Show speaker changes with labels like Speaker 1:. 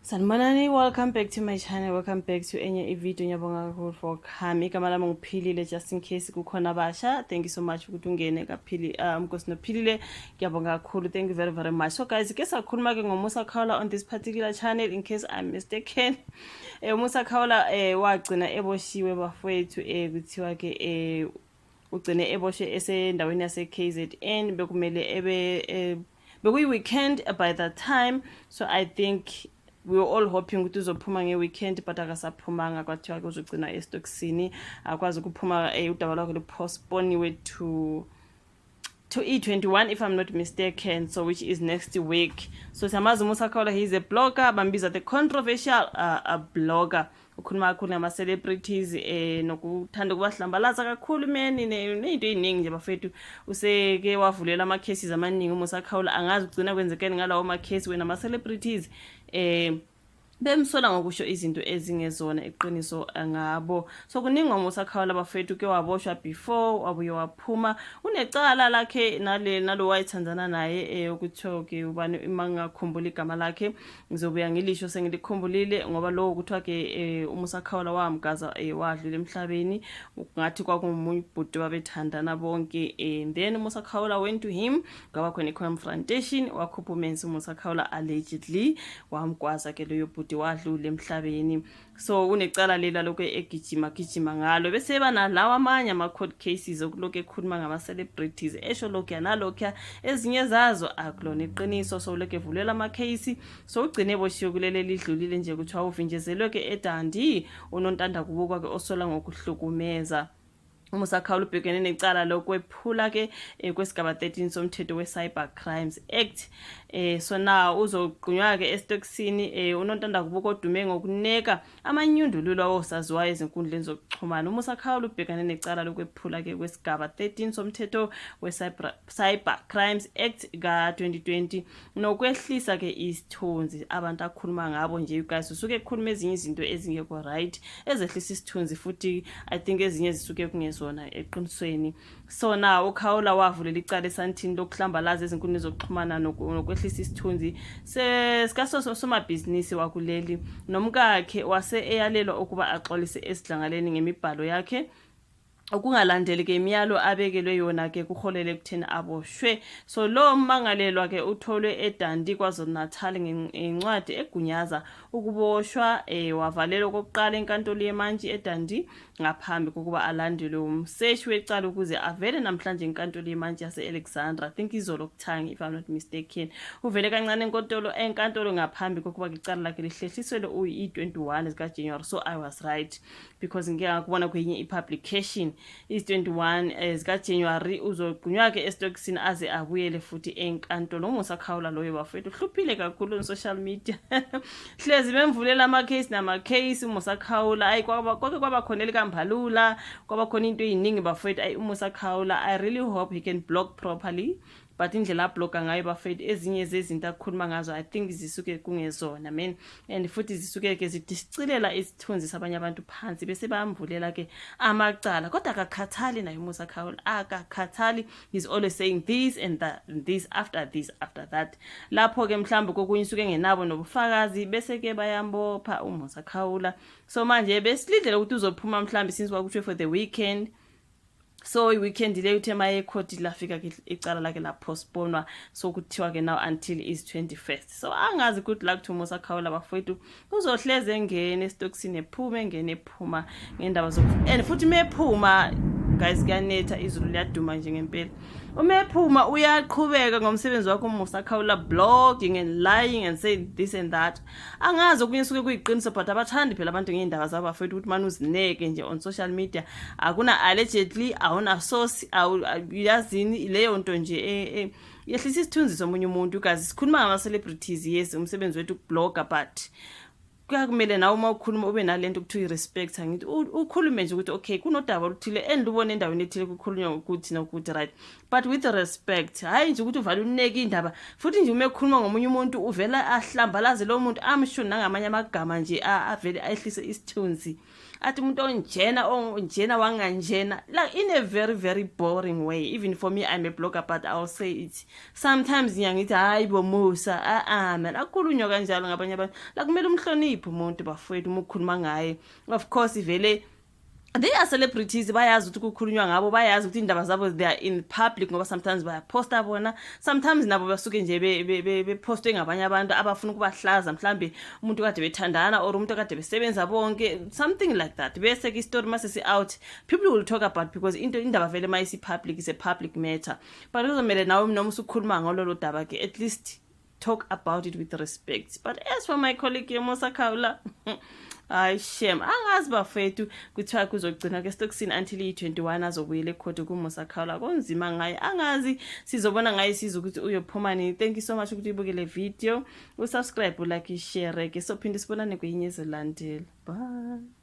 Speaker 1: Sanibonani, welcome back to my channel, welcome back to enye ivideo. Ngiyabonga kakhulu for coming. Igama lami nguPhilile, just in case kukhona abasha. Thank you so much ukuthi ungene kaphili Nkosi noPhilile. Ngiyabonga kakhulu. Thank you very very much. So guys, ke sakhuluma ke ngoMusa Khawula on this particular channel, in case I'm mistaken. Musa Khawula wagcina eboshiwe, bafowethu. Kuthiwa ke ugcine eboshwe esendaweni yase KZN. Bekumele ebe bekuyi weekend by that time, so I think we were all hoping ukuthi uzophuma nge-weekend, but akasaphumanga. Kwathiwa ke uzogcina esitokisini, akwazi ukuphuma. Udaba lwakhe lupostponiwe to E21, if I'm not mistaken, so which is next week. So siyamazi uMusa Khawula, he's a blogger, bambiza the controversial blogger. Ukhuluma kakhulu ngama-celebrities, nokuthanda ukubahlambalaza kakhulu meni ney'nto ey'ningi nje, bafethu. Useke wavulela ama-cases amaningi uMusa Khawula. Angazi ugcina kwenzekeni ngalawo ma-case wena ama-celebrities bemsola ngokusho izinto ezingezona iqiniso ngabo. So kuningi ngoMusa Khawula, bafethu. Ke waboshwa before, wabuye waphuma. Unecala lakhe nale nalo wayethandana naye, okuthiwa ke ubani, uma ngingakhumbula igama lakhe ngizobuya ngilisho sengilikhumbulile, ngoba lo kuthiwa ke uMusa Khawula wamgaza, wadlula emhlabeni. Ngathi kwakungumunye ubhuti babethandana bonke, and then uMusa Khawula went to him, kwaba khona i-confrontation, wakhupha umensi uMusa Khawula, allegedly wamgwaza ke loyo bhuti, wadlula emhlabeni. So unecala lela lokhu egijima gijima ngalo, bese nalawa amanye ama-court cases okulokhu ekhuluma ngama-celebrities, esho lokhuya nalokhuya, ezinye zazo akulona iqiniso. So ulokhu evulela ama-case, so ugcine eboshiwe kuleli elidlulile nje. Kuthiwa uvinjezelwe-ke eDundee unontanda kubukwa-ke osola ngokuhlukumeza. UMusa Khawula ubhekene necala lokwephula ke kwesigaba 13 somthetho we-Cyber Crimes Act. So now uzogqunywa ke esitokisini. Unontanda kubuka odume ngokuneka amanyundululo awosaziwayo ezinkundleni zokuxhumana, uMusa Khawula, ubhekane necala lokwephula ke kwesigaba 13 somthetho we-Cyber Cyber Crimes Act ka-2020 nokwehlisa ke isithunzi abantu akhuluma ngabo nje. You guys, usuke ekhuluma ezinye izinto ezingekho right, ezehlisa isithunzi, futhi I think ezinye zisuke kungezona eqinisweni. So now uKhawula wavulela icala esantini lokuhlambalaza ezinkundleni zokuxhumana nokwehlisa isithunzi sikasomabhizinisi wakuleli nomkakhe, wase eyalelwa ukuba axolise esidlangaleni ngemibhalo yakhe. Ukungalandeli ke imiyalo abekelwe yona ke kuholele ekutheni aboshwe. So lo mmangalelwa ke utholwe eDundee, KwaZulu-Natal, ngencwadi egunyaza ukuboshwa. Wavalelwa okokuqala enkantolo yemantshi eDundee ngaphambi kokuba alandelwe umseshi wecala ukuze avele namhlanje enkantolo yemantshi yase-Alexandra. I think izolo kuthangi, if I'm not mistaken. Uvele kancane enkantolo ngaphambi kokuba icala lakhe lihlehliselwe uyi-21 zikaJanuary. So I was right, because ngike ngakubona kwenye i-publication, is-21 zikaJanuary uzogqunywa-ke esitokisini aze abuyele futhi enkantolo. UMusa Khawula loyo, bafethu, uhluphile kakhulu on social media. Hlezi bemvulela ama-case nama-case uMusa Khawula. Ayi, kwake kwaba khona elikambalula, kwaba khona into ey'ningi, bafethu. Ayi, uMusa Khawula, I really hope he can blog properly, but indlela abloga ngayo, bafethu, ezinye zezinto akhuluma ngazo I think zisuke kungezona, man, and futhi zisuke ke zidiscilela isithunzi sabanye abantu phansi, bese bayamvulela ke amacala. Kodwa akakhathali naye uMusa Khawula, akakhathali. He's always saying this and that and this after this after that. Lapho ke mhlawumbe kokunye usuke engenabo nobufakazi, bese ke bayambopha uMusa Khawula. So manje besilindele ukuthi uzophuma mhlawumbe, since kwakuthiwe for the weekend. So i-weekend le uthe maye ecourt, lafika ke icala lakhe lapostponwa. So kuthiwa ke now until is 21st. So angazi. Good luck to Musa Khawula, bafowethu. Uzohleze engene esitokisini, ephume, engene, ephuma ngendaba zoku. And futhi mephuma, guys, kuyanetha, izulu liyaduma nje ngempela. Uma ephuma uyaqhubeka ngomsebenzi wakho uMusa Khawula, blogging and lying and saying this and that. Angazi, okunye suke kuyiqiniso, but abathandi phela abantu ngey'ndaba zabo, bafethu, ukuthi mane uzineke nje on social media. Akuna allegedly, awuna source, uyazini leyo nto nje yehlisa isithunzi somunye umuntu. Guys, sikhuluma ngama-celebrities, yes, umsebenzi wethu ukubloga, but Kuyakumele nawe uma ukhuluma ube nalento kuthiwa i-respect, angithi? Ukhulume nje ukuthi okay, kunodaba oluthile endilubona endaweni ethile, kukhulunywa ukuthi nokuthi, right? But with respect, hhayi nje ukuthi uvale uneke indaba. Futhi nje uma ekhuluma ngomunye umuntu, uvela ahlambalaze lowo muntu, amsho nangamanye amagama nje avele ayehlise isithunzi, athi umuntu onjena, onjena, wanganjena, like in a very very boring way. Even for me, I'm a blogger, but I'll say it sometimes, ngiyangithi hayi boMusa, a-a man, akukhulunywa kanjalo ngabanye abantu. La kumele umhloniphe umuntu, bafowethu, uma ukhuluma ngaye. Of course vele they are celebrities, bayazi ukuthi kukhulunywa ngabo, bayazi ukuthi indaba zabo, they are in public, ngoba sometimes bayaposta bona, sometimes nabo basuke nje bepostwe ngabanye abantu abafuna ukubahlaza, mhlambe umuntu kade bethandana or umuntu kade besebenza bonke, something like that. Bese ke istory mase si out, people will talk about, because into indaba vele mayisi public is a public matter. But kuzomele nawe noma usukhuluma ngololo daba ke, at least talk about it with respect. But as for my colleague Musa Khawula, hayi shem, angazi bafethu. Kuthiwa kuzogcina ke stokisini until iyi-21 azobuyela ekhoti kuMusa Khawula. Kunzima ngaye, angazi, sizobona ngaye, sizwe ukuthi uyophuma nini. Thank you so much ukuthi uyibuke le video, usubscribe, ulike, ishare ke. Sophinde sibonane kwenye ezilandela. Bye.